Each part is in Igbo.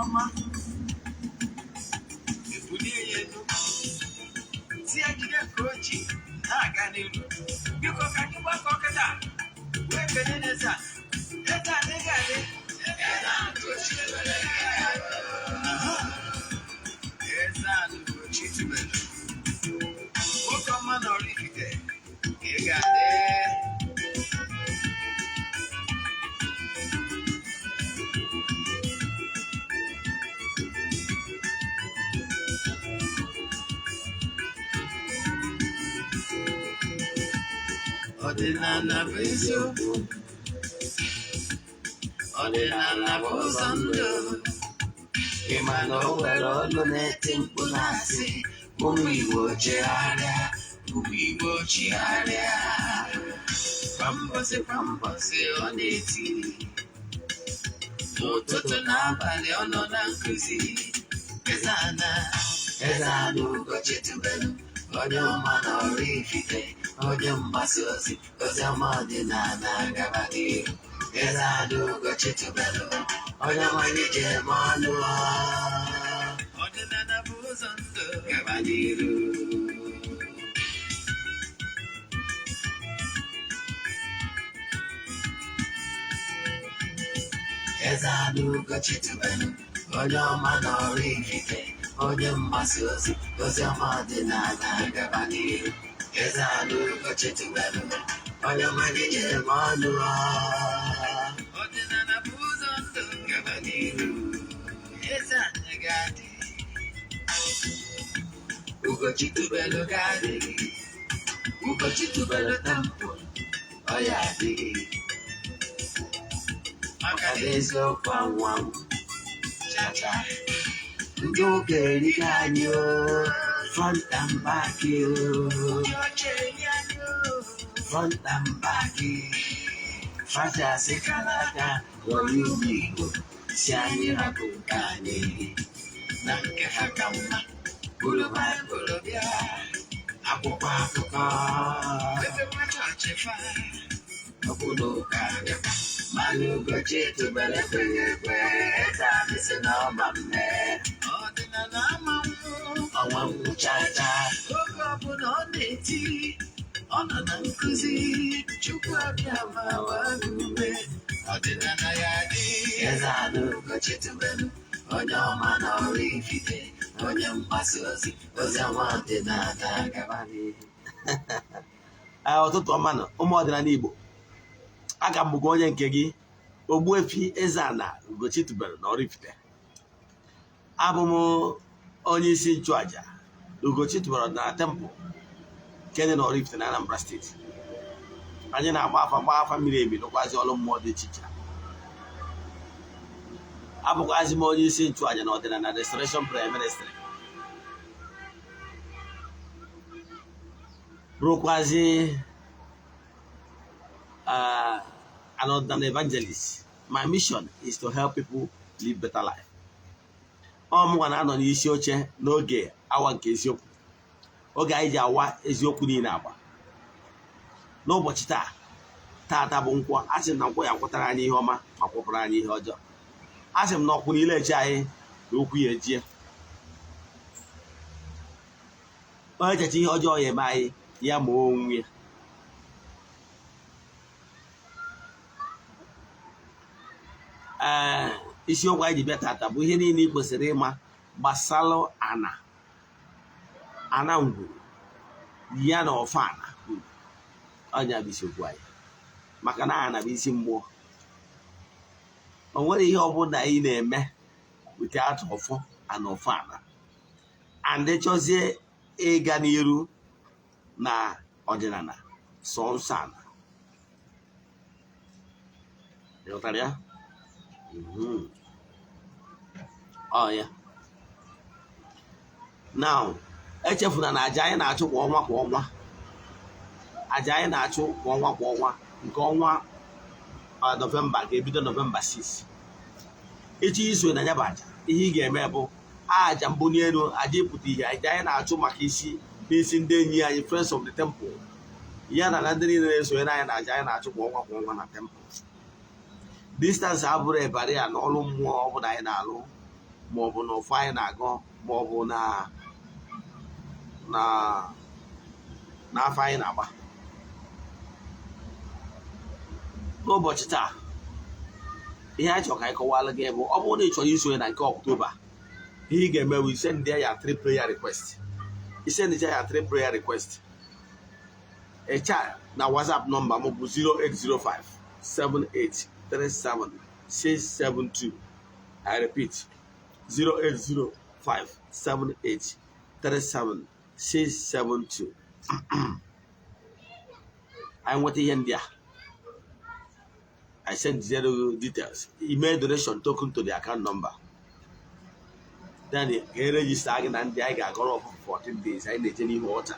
Ọma ebulie ya elu, si ya jide nke o ji na-aga n'iru. Biko, ka anyị gbakọ kịta wee kelee n'eze a. Eze a adịghị adị. Eze a Ugochi tubelu, nwoke ọma na Oraifite, ị ga-adị. Ọdịnala bụ eziokwu, ọdịnala bụ ụzọ ndụ. Ị ma na o nwere olu na-eti mkpu na-asị, "Ụmụ Igbo, chegharịa, ụmụ Igbo, chigharịa." Kwa mbọsị kwa mbọsị ọ na-eti, n'ụtụtụ na abalị ọ nọ na nkụzi. Eze ana, Eze ana Ugochi tubelu, onye ọma na Oraifite, onye mgbasa ozi ozi ọma ọdịnala, gaba n'ihu. Eze ana Ugochi tubelu, onye nwanyị ji eme ọnụ. Ọdịnala bụ ụzọ ndụ, gaba n'iru. Eze ana Ugochi tubelu, onye ọma na Oraifite, onye mgbasa ozi ozi ọma ọdịnala, gaba n'iru. Eze ana Ugochi tubelu, onye nwanyị ji eme ọnụ. Ọdịnala bụ ụzọ ndụ, gaba n'iru. Eze ana ga-adị, Ugochi tubelu ga-adị, Ugochi tubelu temple ọ ya adịghị, maka na eziokwu anwụ anwụ chacha. Ndị ụka erigo anyị o, front and back o, front and back. Fachasị kalaka ghọrọ ụmụ Igbo, si anyị rapụ nke anyị na nke ha ka mma. Buru Baịbụl bịa, akwụkwọ akụkọ, mepekwa chọọchị fa, obodo ụka bịakwa. Mana Ugochi tubelu ekweghị ekwe. Eze anyị si na ọma mme, ọdịnala ama nwụ, ọnwa nwụ chacha. Oge ọbụla ọ na-eti, ọ nọ na nkụzi. Chukwu abịa ma waa ume, ọdịnala ya dị. Eze ana Ugochi tubelu, onye ọma na Oraifite, onye mgbasa ozi ozi ọma ọdịnala, gaba n'ihu. Ee, ụtụtụ ọma nọ, ụmụ ọdịnala Igbo. Aga m bụkwa onye nke gị, Ogbuefi Eze-Ana Ugochi tubelu na Oraifite. Abụ m onye isi nchụaja na Ugochi tubelu ọdịnala temple nke dị na Oraifite na Anambra Steeti. Anyị na-agba afa, gba afa miri emi, lụkwazi ọrụ mmụọ dị iche iche. Abụkwazi m onye isi nchụaja na ọdịnala Restoration Prayer Ministry, bụrụkwazi an ọdịnala evangelist. My mission is to help people live better life. Ọ mụnwa na-anọ n'isi oche n'oge awa nke eziokwu, oge anyị ji awa eziokwu niile agba. N'ụbọchị taa, taata bụ Nkwọ. A sị m na Nkwọ ya kwụtara anyị ihe ọma ma kwụpụrụ anyị ihe ọjọọ. A sị m na ọkwụ niile eche anyị na okwu ya ejie. Onye echecha ihe ọjọọ ya eme anyị, ya ma onwe ya. Ee, isiokwu anyị ji bịa tata bụ ihe niile ị kwesịrị ịma gbasalụ ana, ana ngwuru ya na ọfọ ana. Ọnya bụ isiokwu anyị, maka na ana bụ isi mmụọ. O nwere ihe ọbụla anyị na-eme without ọfọ and ọfọ ana. And chọzie ịga n'iru na ọdịnala, sọ nsọ ana. Ịghọtara ya? Ọ ya. Now, echefuna na aja anyị na-achụ kwa ọnwa kwa ọnwa, aja anyị na-achụ kwa ọnwa kwa ọnwa, nke ọnwa Nọvemba ga-ebido Nọvemba 6. Ịchọ iso na ya bụ aja, ihe ị ga-eme bụ aja mbuli elu, aja ịpụta ihe, aja anyị na-achụ maka isi n'isi ndị enyi anyị, Friends of the Temple, ya na ndị niile na-esonyere anyị na aja anyị na-achụ kwa ọnwa kwa ọnwa na temple. Distance abụrụ barrier na ọrụ mmụọ ọbụla anyị na-alụ. Ma ọ bụ na ọfọ anyị na-agọ, ma ọ bụ na n'afọ anyị na-agba. N'ụbọchị taa, ihe anyị chọrọ ka anyị kọwara gị bụ, ọ bụrụ na ị chọrọ isonye na nke Ọktoba, ihe ị ga-eme bụ send ya three prayer request. Isend ya three prayer request echa na WhatsApp nọmba m bụ 0805 7837 672. I repeat, 0805 7837 672. Anyị nweta ihe ndị a, I send zero details, email, donation token to the account number, then ka e register gị na ndị anyị ga-agọrọ ọfụfụ 14 days. Anyị na-eje n'ihu ọcha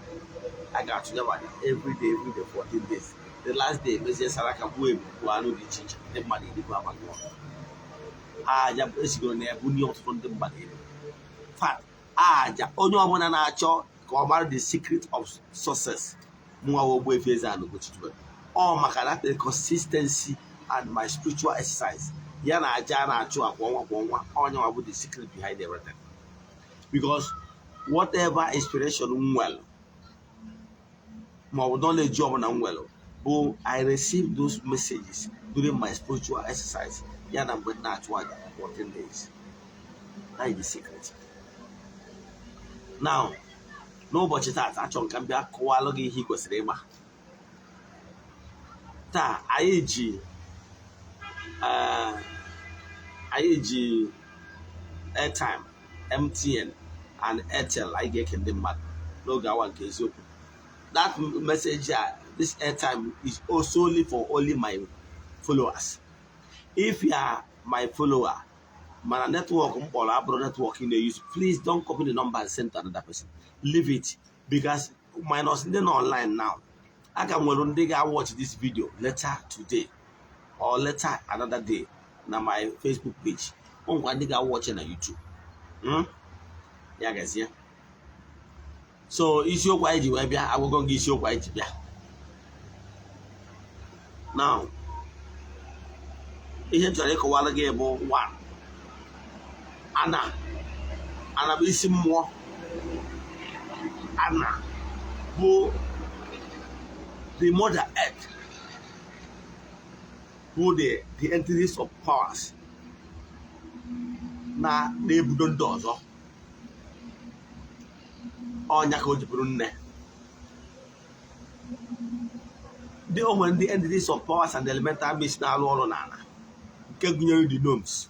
a ga-atụnye maka everyday, everyday, 14 days. The last day, mezie saraka, gbuo ebu, gbuo anụ dị iche iche, ndị mmadụ erikwa abalị. Aja esigoro na ebunye ọtụtụ ndị mmadụ elu fat aja. Onye ọbụla na-achọ ka ọ mara the secret of success, mụnwa Ogbuefi Eze-Ana Ugochi ọ maka that the consistency and my spiritual exercise ya na aja a na-achụ kwa ọnwa kwa ọnwa, onye nwa bụ the secret behind everything, because whatever inspiration m nwere ma ọ bụ knowledge ọbụla m nwere bụ I receive those messages during my spiritual exercise ya na mgbe m na-achụ aja 14 days. That is the secret. Now, n'ụbọchị taata, achọrọ m ka m bịa kọwalụ gị ihe ị kwesịrị ịma. Taa anyị ji airtime MTN and Airtel anyị ga-eke ndị mmadụ n'oge awa nke eziokwu. That message, this airtime is solely for only my followers. If you are my follower mana network m kpọrọ abụrụ network ị na-use, please don't copy the number and send to another person. Leave it, because minus ndị nọ online now, a ka nwere ndị ga-watch this video later today or later another day na my Facebook page. O nwekwa ndị ga-watch na YouTube. Ya gazie. So isiokwu anyị ji wee bịa, agwụgwọ gị isiokwu anyị ji bịa now. Ihe m chọrọ ịkọwara gị bụ, one, ana ana bụ isi mmụọ. Ana bụ the mother earth, bụ the entities of powers na na-ebudo ndị ọzọ. Ọnya ka o ji bụrụ nne ndị o nwere, ndị entities of powers and elemental beings na-arụ ọrụ n'ala, nke gụnyere the gnomes.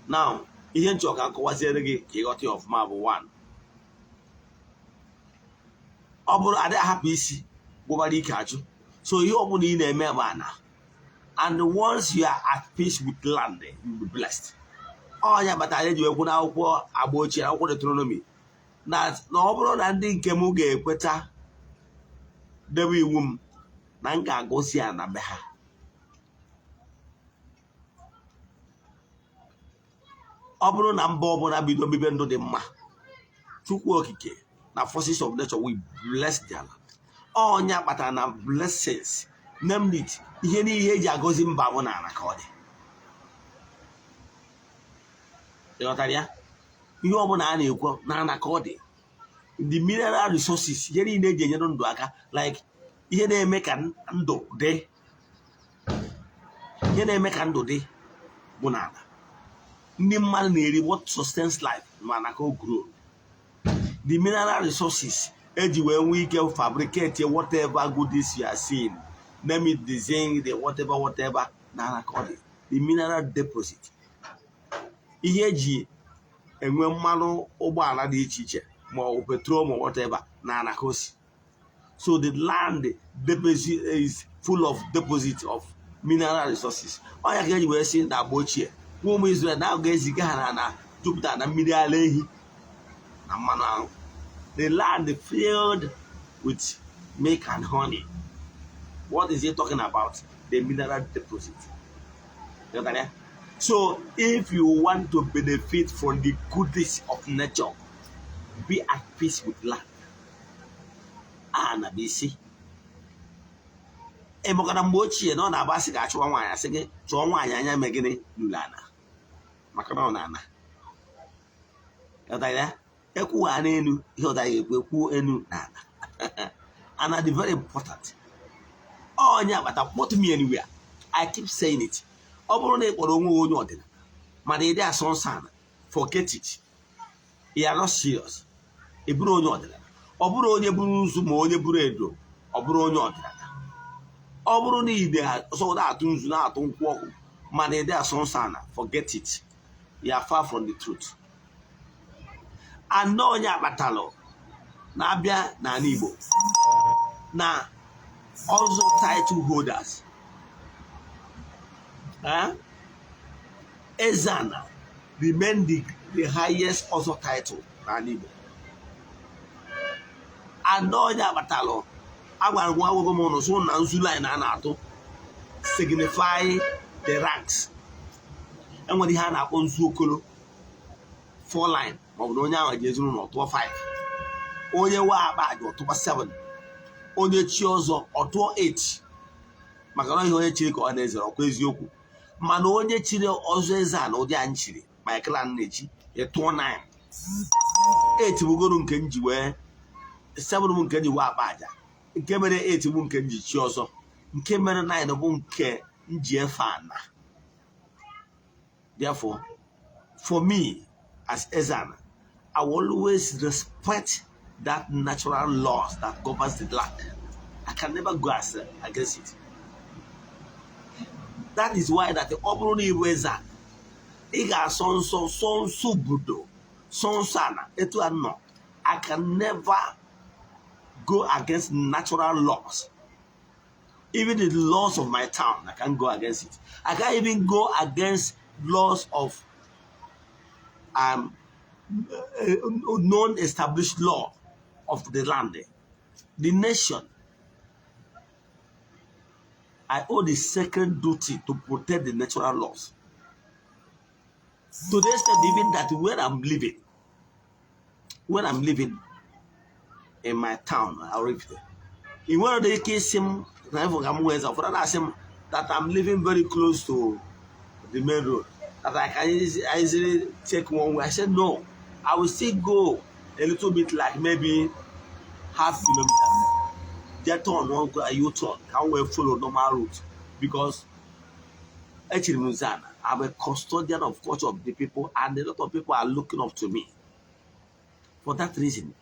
Now, ihe nchọ ka nkọwaziere gị ka ịghọta ya ọfụma bụ, one, ọ bụrụ adịghị ahapụ isi gwụbara ike ajụ. So ihe ọbụla ị na-eme bụ ana, and once you are at peace with land, you will be blessed. Ọ ya kpatara eji wekwu n'akwụkwọ agba ochie, akwụkwọ Deuteronomy, na ọ bụrụ na ndị nke m ga-ekweta debe iwu m, na m ga-agọzi ya na be ha. Ọ bụrụ na mba ọbụla bido bibe ndụ dị mma, Chukwu Okike na forces of nature will bless their land. Ọnya kpatara na blessings, name it, ihe n'ihe eji agọzi mba bụ n'ala ka ọ dị. Ịghọtara ya? Ihe ọbụla a na-ekwu n'ala ka ọ dị. The mineral resources, ihe niile eji enyere ndụ aka, like ihe na-eme ka ndụ dị, ihe na-eme ka ndụ dị bụ n'ala. Ndị mmadụ na-eri, what sustains life, mana ka o grow. The mineral resources eji wee nwee ike fabricate whatever goodies you are seeing, name it, the zinc, the whatever whatever, n'ala ka ọ dị. The mineral deposit, ihe eji enwe mmanụ ụgbọala dị iche iche, ma ọ bụ petrol ma whatever, n'ala ka o si. So the land deposit is full of deposit of mineral resources. Ọ ya ka eji wee sị na agba ochie, nwa ụmụ Israel na ga-eziga ha na jupụtara na mmiri ara ehi na mmanụ aṅụ, the land filled with milk and honey. What is he talking about? The mineral deposit. Ghọtara ya? So if you want to benefit from the goodies of nature, be at peace with land. Ana bụ isi. Ị makana mgbe ochie na ọ na-agba asị ga-achụwa nwaanyị, asị gị chụọ nwaanyị anya mee gịnị? Lụrụ ana, maka na ọ na-ana. Ghọtara ya? Ekwugha n'elu ihe ọzọ anyị ga-ekwu, ekwuo enu na ala. And dị very important. Onye agbata, put me anywhere, I keep saying it. Ọ bụrụ na ị kpọrọ onwe gị onye ọdịnala mana ị dị asọ nsọ ala, forget it, you are not serious. Ị bụrụ onye ọdịnala, ọ bụrụ onye buru nzu ma onye buru edo, ọ bụrụ onye ọdịnala. Ọ bụrụ na ide ọsọ na-atụ nzu, na-atụ nkwụ ọkụ, mana ị dị asọ nsọ ala, forget it, you are far from the truth. Anọ onye akpatalụ na-abịa n'ala Igbo na ọzọ title holders, eh? Eze-Ana remain the highest ọzọ title n'ala Igbo. Anọ onye akpatalụ agwara nwa agwụgwọ m ụnụ so na nzu line a na-atụ signify the ranks. Enwere ihe a na-akpọ nzu okolo, 4 line, maọbụ na onye ahụ ji ezinụlọ tụọ 5, onye nwe akpa aja ọtụkwa 7, onye chi ọzọ ọtụọ 8, maka na ihe onye chiri ka ọ na-ezere ọkwa eziokwu. Mana onye chiri ọzọ eze a na ụdị anyị chiri, my clan na-echi, ịtụọ 9. 8 bụgoro nke m ji wee, 7 bụ nke m ji wee akpa aja, nke mere 8 bụ nke m ji chi ọzọ, nke mere 9 bụ nke m ji efe ana. Therefore, for me as Eze-Ana, I will always respect that natural laws that governs the land. I can never go against it. That is why that ọ bụrụ na ịbụ eze ana, ị ga-asọ nsọ, sọ nsọ obodo, sọ nsọ ana etu a nọ. I can never go against natural laws. Even the laws of my town, I can't go against it. I can't even go against laws of known established law of the land, the nation. I owe the sacred duty to protect the natural laws. To the extent even that when I'm living in my town, Oraifite, in one of the case, m that I'm living very close to the main road, that I can easily take one way. I said, "No, I will still go a little bit, like maybe half kilometer. Get turn one go U-turn, can we follow normal route?" Because echiri m nze ana, I'm a custodian of culture of the people, and a lot of people are looking up to me. For that reason,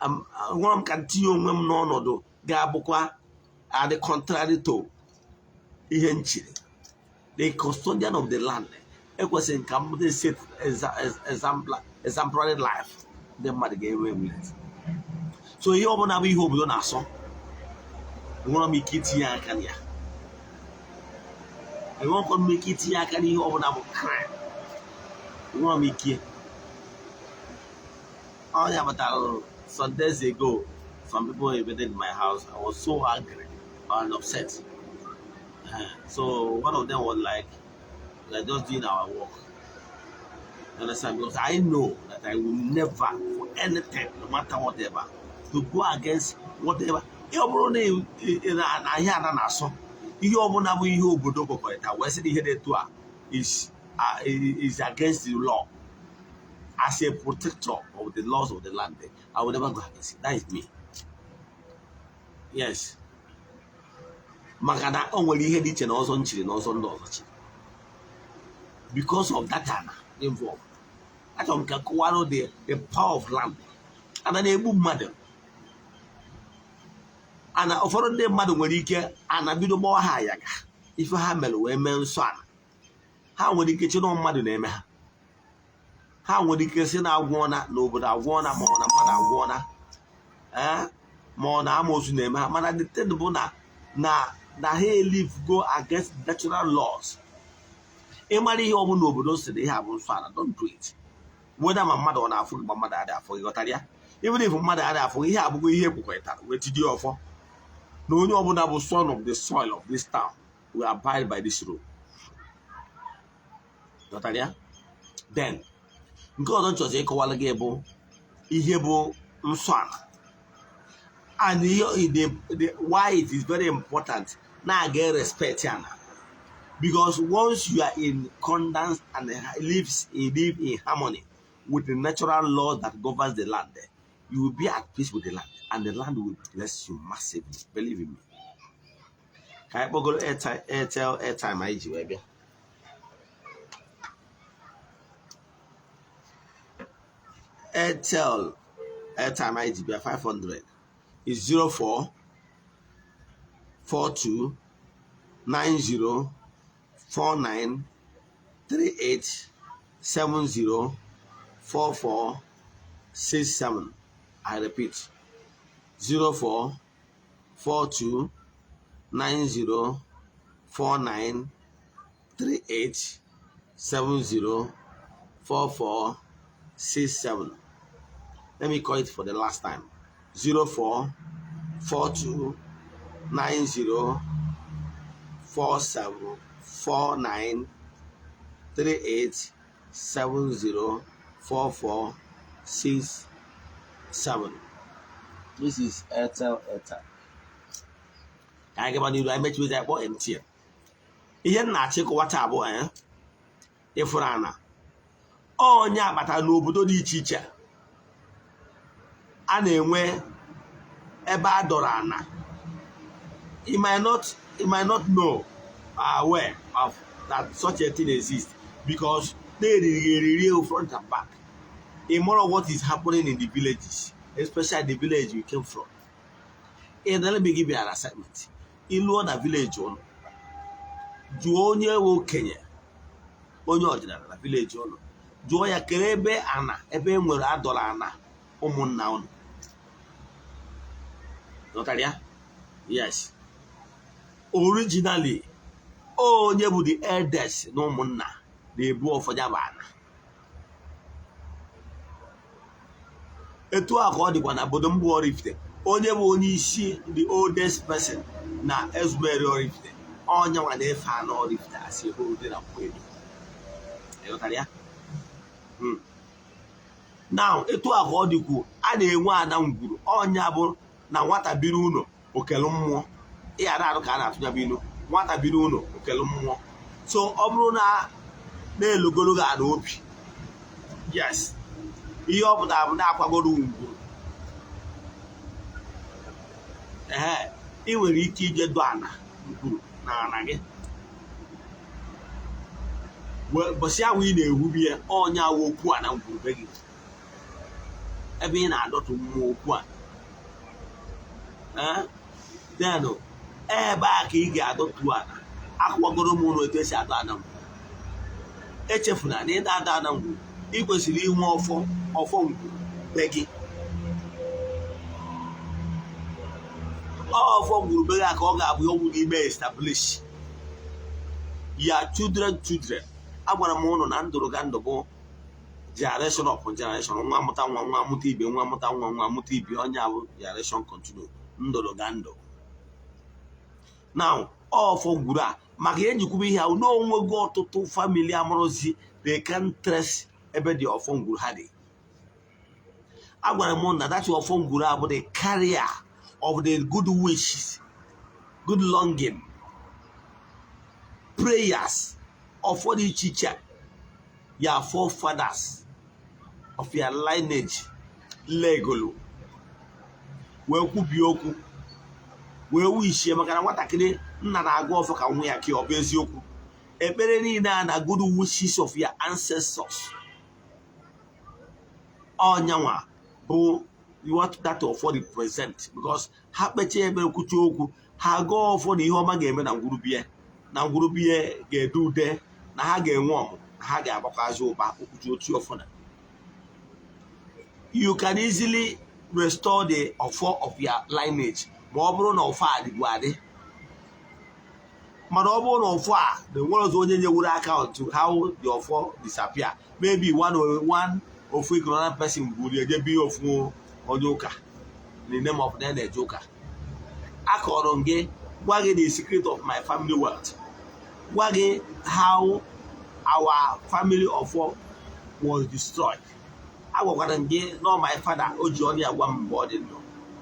nwere m ka ntinye onwe m n'ọnọdụ ga-abụkwa at contrary to ihe m chiri. The custodian of the land, ekwesịrị ka m dị set exemplary life ndị mmadụ ga-enwe emulate. So ihe ọbụla bụ ihe obodo na-asọ, enwere m ike itinye aka na ya. Enweghị m ike itinye aka n'ihe ọbụla bụ crime. Enwere m ike. Ọ ya kpatara some days ago, some people invaded my house. I was so angry and upset. So one of them was like, "We are just doing our work." You understand? Because I know that I will never, for anything, no matter whatever, to go against whatever. Ihe ọ bụrụ na na ihe ana na-asọ, ihe ọbụla bụ ihe obodo kwekọrịta wee sị na ihe dị etu a is against the law. As a protector of the laws of the land, I will never go against it. That is me. Yes. Maka na o nwere ihe dị iche na ọzọ nchiri na ọzọ ndị ọzọ chiri. Because of that ana involved. Achọrọ m ka kọwara the power of land. Ana na-egbu mmadụ. Ana ụfọdụ ndị mmadụ nwere ike ana bido gbawa ha ayaga ife ha mere wee mee nsọ ana. Ha nwere ike chi na mmadụ na-eme ha. Ha nwere ike si na agwụọna na obodo agwụọna, ma ọ na mmadụ agwụọna, ee, ma ọ na amoosu na-eme ha. Mana the thing bụ na ha live go against natural laws. Ịmara ihe ọbụla obodo si na ihe a bụ nsọ ala, don't do it. Weda ma mmadụ ọ na-afụ gị ma mmadụ adị afụ gị, ghọtara ya? Even if mmadụ adị afụ gị, ihe abụghị ihe ekwekọrịtara wee tidie ọfọ na onye ọbụla bụ son of the soil of this town will abide by this rule. Ghọtara ya? Then nke ọzọ m chọrọ ịkọwara gị bụ ihe bụ nsọ ala and ihe why it is very important na-aga respect ana, because once you are in accordance and live in harmony with the natural law that governs the land, you will be at peace with the land and the land will bless you massively. Believe in me. Ka anyị kpọgoro Airtel airtime anyị ji wee bịa. Airtel airtime anyị ji bịa 500 is 04 42 90 49 38 70 44 67. I repeat, 04 42 90 49 38 70 44 67. Let me call it for the last time. 04 42 90 47 49 38 70 44 67. This is Airtel airtime. Ka anyị gaba n'iru, anyị mechiwezi, akpọ MTN. Ihe m na-achọ ịkọwa taa bụ ịfụrụ ana onye akpata n'obodo dị iche iche a na-enwe ebe a dọrọ ana. You might not know, aware of that such a thing exists, because na-eriri eriri front and back. Ị mara what is happening in the villages, especially the village you came from. And let me give you an assignment. Ịlụọ na village ụnụ, jụọ onye nwe okenye, onye ọdịnala na village ụnụ, jụọ ya kere ebe ana, ebe e nwere adọrọ ana ụmụnna ụnụ. Ghọtara ya? Yes, originally, onye bụ the eldest na ụmụnna na-ebu ọfọ ya bụ ana. Etu a ka ọ dịkwa na obodo mbụ Oraifite. Onye bụ onye isi, the oldest person na Ezumeri Oraifite, onye nwa na-efe anụ Oraifite asị ebe dị na Mkperi. Ịghọtara ya? Now, etu a ka ọ dịkwu a na-enwe ana ngwuru. Ọnya bụ na nwata biri ụlọ okelu mmụọ, ịghara arụ ka a na-atụnya bụ ilu, nwata biri ụlọ okelu mmụọ. So ọ bụrụ na na-elogolo gị ana obi, yes, ihe ọ pụtara bụ na-akwagoro ngwuru. Ee, ị nwere ike ije dọ ana ngwuru na ana gị. Bọsị ahụ ị na-ewubi ya, ọnya awụ okwu a na ngwuru be gị, ebe ị na-adọtụ mmụọ okwu a. Then ebe a ka ị ga-adọtu ana. Akwagoro m ụlọ etu esi adọ ana ngwuru. Echefuna na ị na-adọ ana ngwuru, ị kwesịrị inwe ọfọ, ọfọ ngwuru be gị. Ọfọ ngwuru be gị a ka ọ ga-abụ ọnwụ n'ime establish ya children children. Agwara m ụnụ na ndụrụ ga ndụ bụ generation of generation. Nwa mụta nwa, nwa mụta ibe, nwa mụta nwa, nwa mụta ibe, onye abụ generation continue, ndụrụ ga ndụ. Now, ọfọ ngwuru a, maka ihe njikwube ihe ahụ n'onwego, ọtụtụ family amụrụzi, they can trace ebe dị ọfọ ngwuru ha dị. Agwara m na that ọfọ ngwuru a bụ the carrier of the good wishes, good longing, prayers, ọfọ dị iche iche your forefathers of your lineage legolo wee kwubie okwu, wee wishie. Maka na nwatakịrị nna na-agụ ọfọ ka nwa ya ka ọ bụ eziokwu. Ekpere niile a na good wishes of your ancestors, ọnyanwa bụ what that ọfọ represent, because ha kpechaa ekpere, kwuchie okwu, ha gọọ ọfọ na ihe ọma ga-eme na ngwurubie, na ngwurubie ga-ede ude, na ha ga-enwe ọmụ, na ha ga-agbakwazi ụba. Okwuchi otu ọfọ na you can easily restore the ọfọ of your lineage, ma ọ bụrụ na ọfọ a dịbu adị. Mana ọ bụrụ na ọfọ a na enwere ọzọ onye nyewuru aka to how the ọfọ disappear, maybe one one ofu ignorant person gburu eje bi ofu onye ụka in the name of na na-eje ụka. Akọrọ m gị, gwa gị the secret of my family wealth, gwa gị how our family ọfọ was destroyed. Agwakwara m gị na my father o ji ọnụ ya gwa m mgbe ọ dị ndụ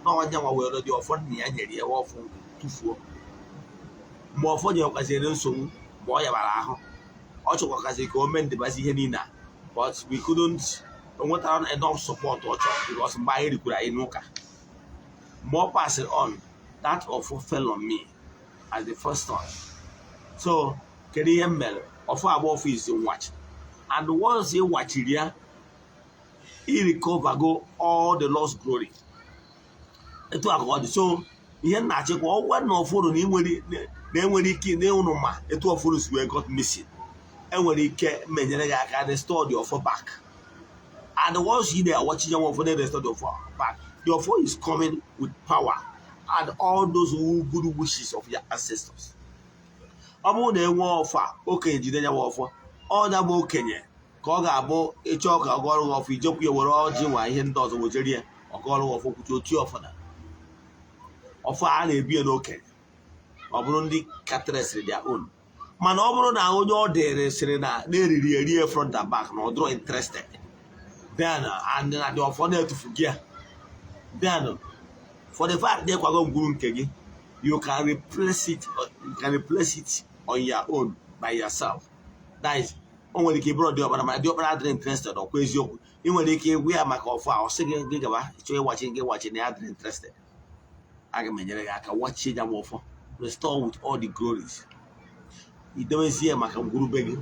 na ọnya nwa were dị ọfọ nna ya nyere ya ọfọ tụfuo. Mgbe ọfọ nyekwaziri nsogbu, mgbe ọ yabara ahụ, ọ chọkwakaziri ka o mee ndịbazi ihe niile a, but we couldn't. O nwetara enough support ọ chọrọ, because mgbe anyị rikwuru anyị n'ụka, mgbe ọ passed on, that ọfọ fell on me as the first son. So kedu ihe m mere? Ọfọ agba ọfọ izi nwachi, and once ị wachiri ya, ị recover go all the lost glory. Etu a ka ọ dị. So ihe m na-achịkwa ọgwa na ọfụrụ na enwere ike na ụnụ ma etu ọfụrụ si wee got missing, enwere ike menyere gị aka restore the ọfọ back. And once you dey watching your ọfọ, dey restore the ọfọ back, the ọfọ is coming with power and all those who good wishes of your ancestors. Ọ bụrụ na enwe ọfọ a, okenye jide ya bụ ọfọ, ọ ya bụ okenye ka ọ ga-abụ ịchọ ka ọ gọrọ gị ọfọ, ijekwu ya were ọjị nwa ihe ndị ọzọ wejere ya, ọ gọrọ gị ọfọ, kwuchi otu ọfọ na ọfọ a na-ebi ya n'okenye. Ọ bụrụ ndị katresịrị their own, mana ọ bụrụ na onye ọ dịrị sịrị na na-eriri erie front and back, na ọ dịrọ interested, then and na the ọfọ na-etufu gị ya, then for the fact na ịkwago ngwuru nke gị, you can replace it, you can replace it on your own by yourself. That is, o nwere ike ịbụrụ diọkpara, mana diọkpara adịrị interested. Ọkwa eziokwu, ị nwere ike ịgwa ya maka ọfọ a, ọ sị gị, gị gaba chọọ ịwachi gị wachi, na ya adịrị interested. Aga m enyere gị aka wachie ya ma ọfọ, restore with all the glories, idewezie maka ngwurube gị.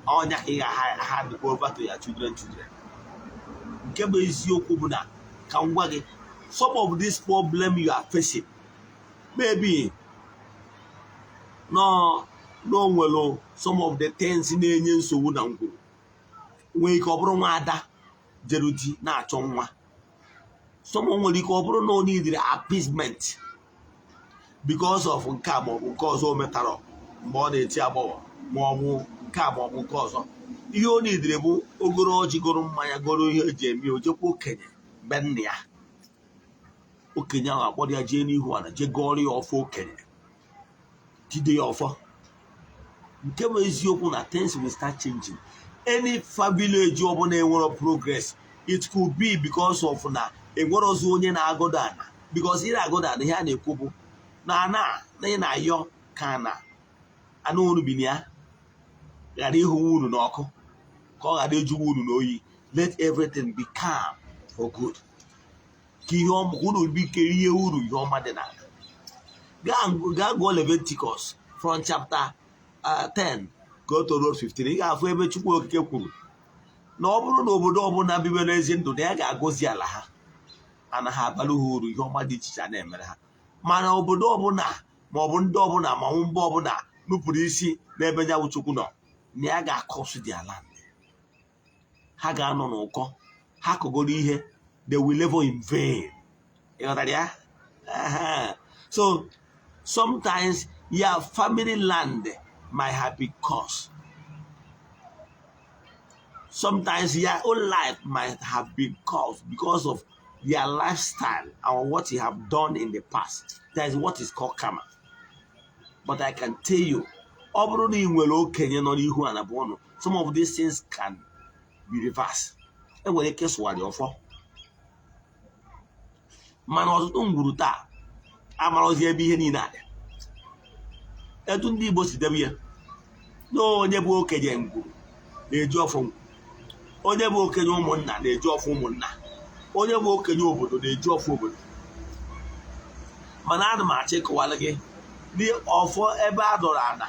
Ọnya ka ị ga-ha dịkwa over to your children children. Nke bụ eziokwu bụ na ka m gwa gị, some of this problem you are facing, maybe no no nwere some of the things na-enye nsogbu na ngwuru. Nwee ike ọ bụrụ nwa ada jere di na-achọ nwa. Some nwere ike ọ bụrụ na ọ needed appeasement because of nke a maọbụ nke ọzọ o metara mgbe ọ na-eti agbọghọ, ma ọ bụ nke a ma ọ bụ nke ọzọ. Ihe ọ nidere bụ ogoro ọjị, goro mmanya, goro ihe eji eme, o jekwa okenye be nna ya. Okenye ahụ akpọrọ ya jee n'ihu ala, jee gọọrọ ya ọfọ, okenye jide ya ọfọ. Nke bụ eziokwu na things will start changing. Any village ọbụla enwero progress, it could be because of na enwerozi onye na-agọdo ana, because ị na-agọdo ana, ihe a na-ekwu bụ na ana na ị na-ayọ ka ana anụ unu bi na ya ghara ịhụwa unu n'ọkụ, ka ọ ghara ejuwa unu n'oyi. Let everything be calm for good, ka ihe ọma ka unu bike ihe uru, ihe ọma dị n'ala. Gaa gụọ Leviticus from chapter 10 go to verse 15. Ị ga-afụ ebe Chukwu Okike kwuru na ọ bụrụ na obodo ọbụla biwere ezi ndụ, na ya ga-agọzi ala ha, anaghị abalụ ha uru, ihe ọma dị iche iche a na-emere ha. Mana obodo ọbụla ma ọ bụ ndị ọbụla ma ọ bụ mba ọbụla nupụrụ isi n'ebe ya bụ Chukwu nọ, na ya ga-akọsụ dị ala, ha ga-anọ n'ụkọ, ha kọgoro ihe, they will labor in vain. Ị ghọtara ya? Aha. So sometimes your family land might have been cursed. Sometimes your own life might have been cursed because of your lifestyle and what you have done in the past. That is what is called karma. But I can tell you, ọ bụrụ na ị nwere okenye nọ n'ihu ana bụ ọnụ, some of these things can be reversed. Enwere ike sụgharị ọfọ, mana ọtụtụ ngwuru taa amarozi ebe ihe niile adị. Etu ndị Igbo si debe ya na onye bụ okenye ngwuru na-eji ọfọ ngwuru, onye bụ okenye ụmụnna na-eji ọfọ ụmụnna, onye bụ okenye obodo na-eji ọfọ obodo. Mana ana m achọ ịkọwara gị ọfọ ebe a dọrọ ana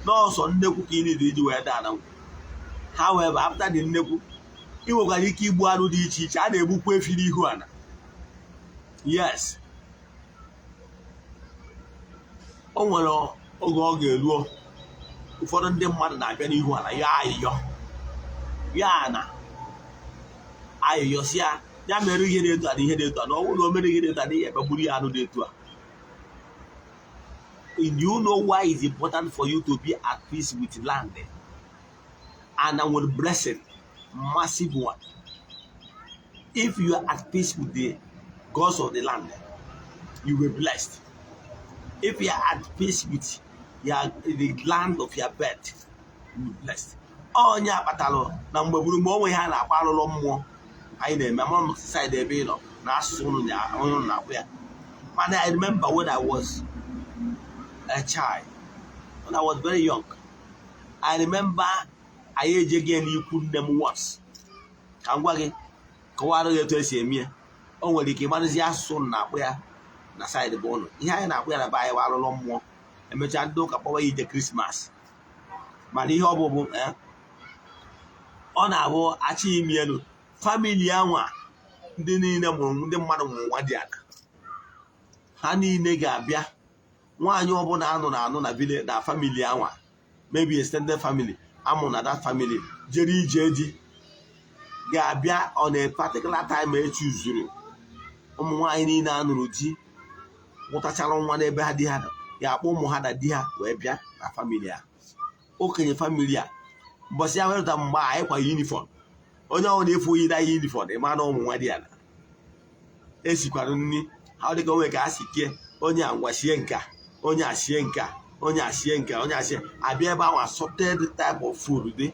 n'ọsọ nnekwu ka ị niile iji wee daa ana. However, after the nnekwu, ị nwekwara ike igbu anụ dị iche iche. A na-egbukwa efi n'ihu ana. Yes, o nwere oge ọ ga-eruo, ụfọdụ ndị mmadụ na-abịa n'ihu ala ya ayịyọ ya na ayịyọ, si ya ya mere ihe dị etu a na ihe dị etu a, na ọ bụrụ na o mere ihe dị etu a, na ihe ekpegburu ya anụ dị etu a. Do you know why it's important for you to be at peace with land and with blessing, massive one? If you are at peace with the gods of the land, you will be blessed. If you are at peace with the land of your birth, you will be blessed. Onye akpatalụ na mgbe gburu mgbe onwe ihe a na-akpọ alụlụ mmụọ anyị na-eme, amara m side ebe ị nọ na asụsụ unu na-akpụ ya. Mana I remember when I was a child, when I was very young, I remember anyị ejeghị n'ikwu nne m once. Ka m gwa gị, kọwara gị etu esi eme ya. O nwere ike ịmarụzi asụsụ na-akpụ ya na side bụ ụlọ. Ihe anyị na-akpụ ya na be anyị bụ alụlụ mmụọ. Emechaa, ndị ụka kpọwa ya ije Christmas. Mana ihe ọ bụ bụ ọ na-abụ achị imi elu family anwa, ndị niile mụrụ, ndị mmadụ mụrụ nwa dị ala, ha niile ga-abịa. Nwaanyị ọbụla anụ na anụ na village, na family anwa, maybe extended family amụ na that family jere ije di, ga-abịa on a particular time echuzuru. Ụmụ nwaanyị niile a nụrụ di, mụtachara nwa n'ebe ha di ha nọ, ga-akpọ ụmụ ha na di ha wee bịa na family a. Okenye family a, mbọsị ya werụta mgbe anyị kwa uniform, onye ọbụla na-efu oyi na uniform, ịma na ụmụ nwa dị ala esikwara nri ha. Dịka onwe ka a si kie onye a, ngwa sie nka, onye a sie nka, onye a sie nka, onye a sie, abịa ebe ahụ, assorted type of food dị.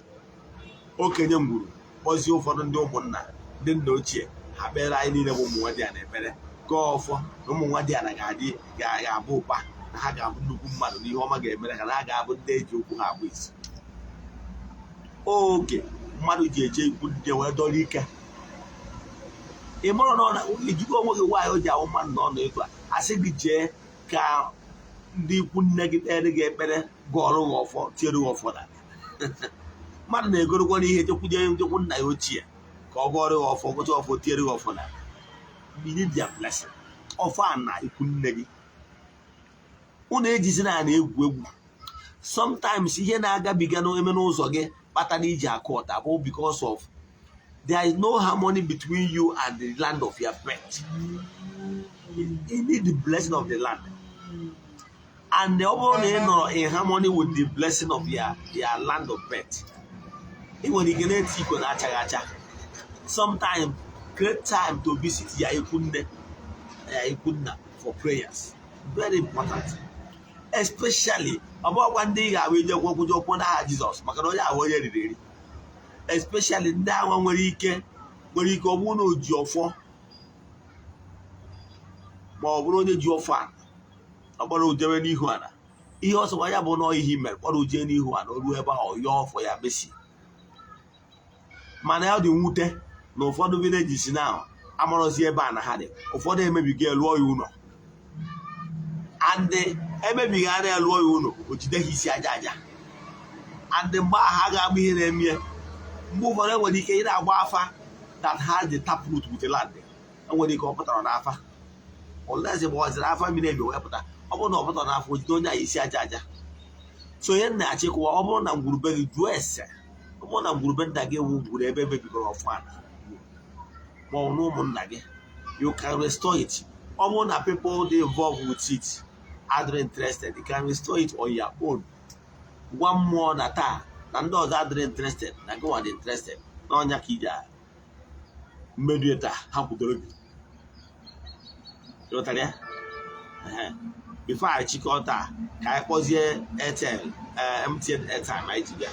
Okenye ngwuru kpọzie ụfọdụ ndị ụmụnna, ndị nna ochie ha, kpere anyị niile bụ ụmụ nwa dị ala ekpere, gọọ ọfọ na ụmụ nwa dị ala ga-adị, ga-abụ ụba, na ha ga-abụ nnukwu mmadụ, na ihe ọma ga-emere ha, na ha ga-abụ ndị eji okwu ha agba isi. Oge mmadụ ji eje ikwu ndị wee dọrọ ike, ị mara na ọ na ijikọ onwe gị. Nwaanyị o ji ahụ mmadụ na ọ nọ etu a, asị gị jee ka ndị ikwu nne gị kpere gị ekpere, gọọrọ gị ọfọ, tiere gị ọfọ. Na mmadụ na-egorokwa n'ihe jekwuje njekwu nna ya ochie ka ọ gọọrọ gị ọfọ, gọcha ọfọ, tiere gị ọfọ. Na you need their blessing. Ọfọ a na ikwu nne gị, unu ejizina na egwu egwu. Sometimes ihe na-agabiga n'eme n'ụzọ gị kpatara iji akụ ọta bụ because of there is no harmony between you and the land of your birth. You need the blessing of the land, and ọ bụrụ na ị nọrọ in harmony with the blessing of your land of birth, ị nwere ike na-eti ikwe na-achaghị acha. Sometimes create time to visit ya ikwu nne, ya ikwu nna for prayers. Very important. Especially ọ bụrụkwa ndị ị ga-abụ ije kwuo okwu n'aha Jizọs, maka na onye ahụ onye riri eri. Especially ndị agha nwere ike ọ bụrụ na o ji ọfọ, ma ọ bụrụ onye ji ọfọ a, ọ kpọrọ ujebe n'ihu ala. Ihe ọsọ ya bụ na ihe mere kpọrọ uje n'ihu ala, o ruo ebe ahụ, yọọ ọfọ ya mesi. Mana ya dị mwute na ụfọdụ villages na amarọzi ebe a na ha dị. Ụfọdụ emebigo, lụọ ya ụlọ, and emebighị ara ya, lụọ ya ụlọ, o jide ha isi aja aja. And mgbe ahụ ha ga-agba ihe na-eme ya. Mgbe ụfọdụ enwere ike ị na-agba afa that has the tap root with the land. Enwere ike ọ pụtara n'afa, unless gbawaziri afa mmiri emi wee pụta. Ọ bụrụ na ọ pụtara n'afọ, ojide onye ahụ isi aja aja. So ihe m na-achịkwa, ọ bụrụ na ngwurube gị, jụọ ese. Ọ bụrụ na ngwurube nna gị ewu ngwuru ebe emebigoro ọfụ ala, ma ọ bụ na ụmụnna gị, you can restore it. Ọ bụrụ na people dey involved with it adịrị interested, you can restore it on your own. Gwa mmụọ na taa na ndị ọzọ adịrị interested, na gị nwa dị interested n'ọnya, ka iji mmebi taa ha kwudoro gị. Ịghọtara ya? Before anyị chịkọọ taa, ka anyị kpọzie Airtel, MTN airtime anyị ji bịa: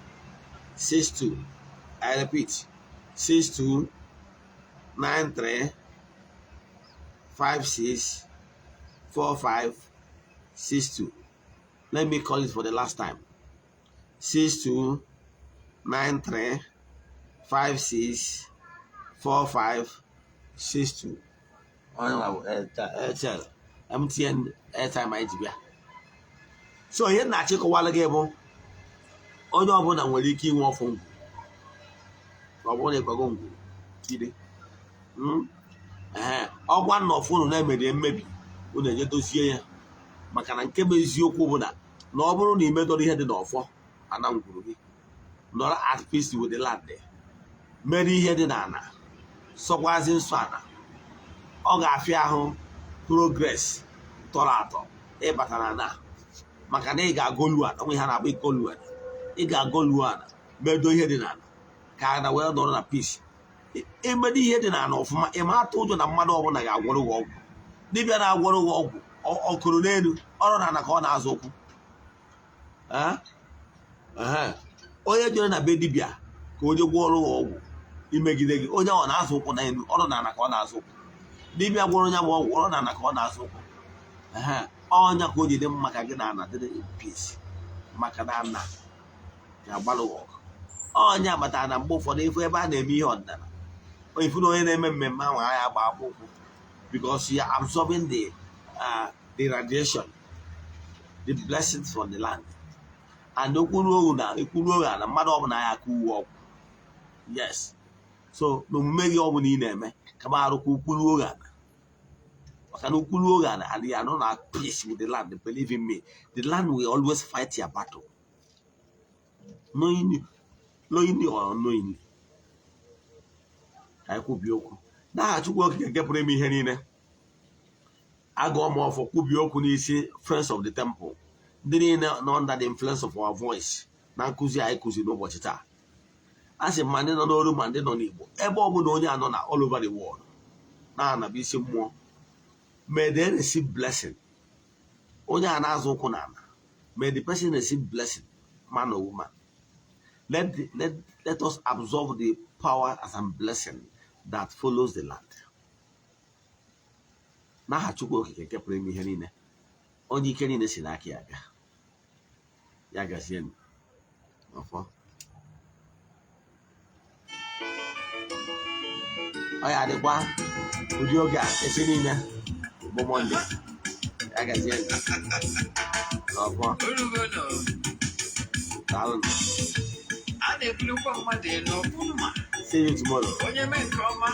6293564562. I repeat, 6293564562. Let me call it for the last time: 6293564562. Onye nwa bụ Airtel, MTN airtime anyị ji bịa. So ihe m na-achịkọwala gị bụ, onye ọbụla nwere ike inwe ọfọ ngwu. Ọ bụrụ na ịkwago ngwu jide. Ee, ọgwa nna ọfụ unu na-emeri mmebi, unu eje dozie ya, maka na nke bụ eziokwu bụ na ọ bụrụ na ị medọrọ ihe dị n'ọfọ ana ngwuru gị, nọrọ at peace with the land, mere ihe dị n'ala, sọkwazi nsọ ala, ọ ga-afịa ahụ progress tọrọ atọ ịbata na ana, maka na ị ga-agolu ala onwe ha na-akpọ ikolu ala. Ị ga-agolu ala, medo ihe dị n'ala ka ana wee nọrọ na peace. Imedo ihe dị n'ala ọfụma, ị ma atụ ụjọ na mmadụ ọbụla ga-agwọrọ gị ọgwụ. Dibịa na-agwọrọ gị ọgwụ ọkụrụ n'elu ọrụ na ala ka ọ na-azụ ụkwụ. Onye jere na be dibịa ka onye gwọrọ gị ọgwụ. Imegide gị, onye ọ na-azụ ụkwụ na elu ọrụ na ana ka ọ na-azụ ụkwụ. Dibịa gwọrọ onye bụ ọgwụ ọrụ na ana ka ọ na-azụ ụkwụ. Ehe, ọnya ka o ji dị mma ka gị na ana dịrị in peace, maka na ana ga-agbalụ gị ọgụ. Ọnya kpatara na mgbe ụfọdụ, ifu ebe a na-eme ihe ọdịnala, ifu na onye na-eme mmemme ahụ agha agba akwụkwọ, because you are absorbing the radiation, the blessings from the land. And okwuru ohu na ekwuru ohu na mmadụ ọbụla ya aka uwe ọgwụ. Yes, so n'omume gị ọbụla ị na-eme, kama arụkwa ukwuru ohu ana, maka na ukwuru ohu ana and you are not at peace with the land, believe in me, the land will always fight your battle, knowing you, knowingly or unknowingly. Ka anyị kwubie okwu n'aha Chukwu Okike nke pụrụ ime ihe niile. Agụọ m ọfọ, kwubie okwu n'isi Friends of the Temple, ndị niile nọ under the influence of our voice na nkụzi anyị kụzi n'ụbọchị taa. A sị ma ndị nọ n'oru ma ndị nọ n'Igbo, ebe ọ bụla onye anọ na all over the world na-anaba isi mmụọ, may they receive blessing. Onye a na-azụ ụkwụ n'ala, may the person receive blessing, man or woman. Let us absorb the power as a blessing that follows the land, n'aha Chukwu Okike nke pụrụ ime ihe niile, onye ike niile si n'aka ya bịa. Ya gazie ọfọ. Ọ ya adịkwa ụdị oge a echi niile bụ Monday. Ya gazie n'ọfọ. Orugono, Daalụ. A na-ebulikwa mmadụ elu ọbụma. See you tomorrow. Onye mee nke ọma.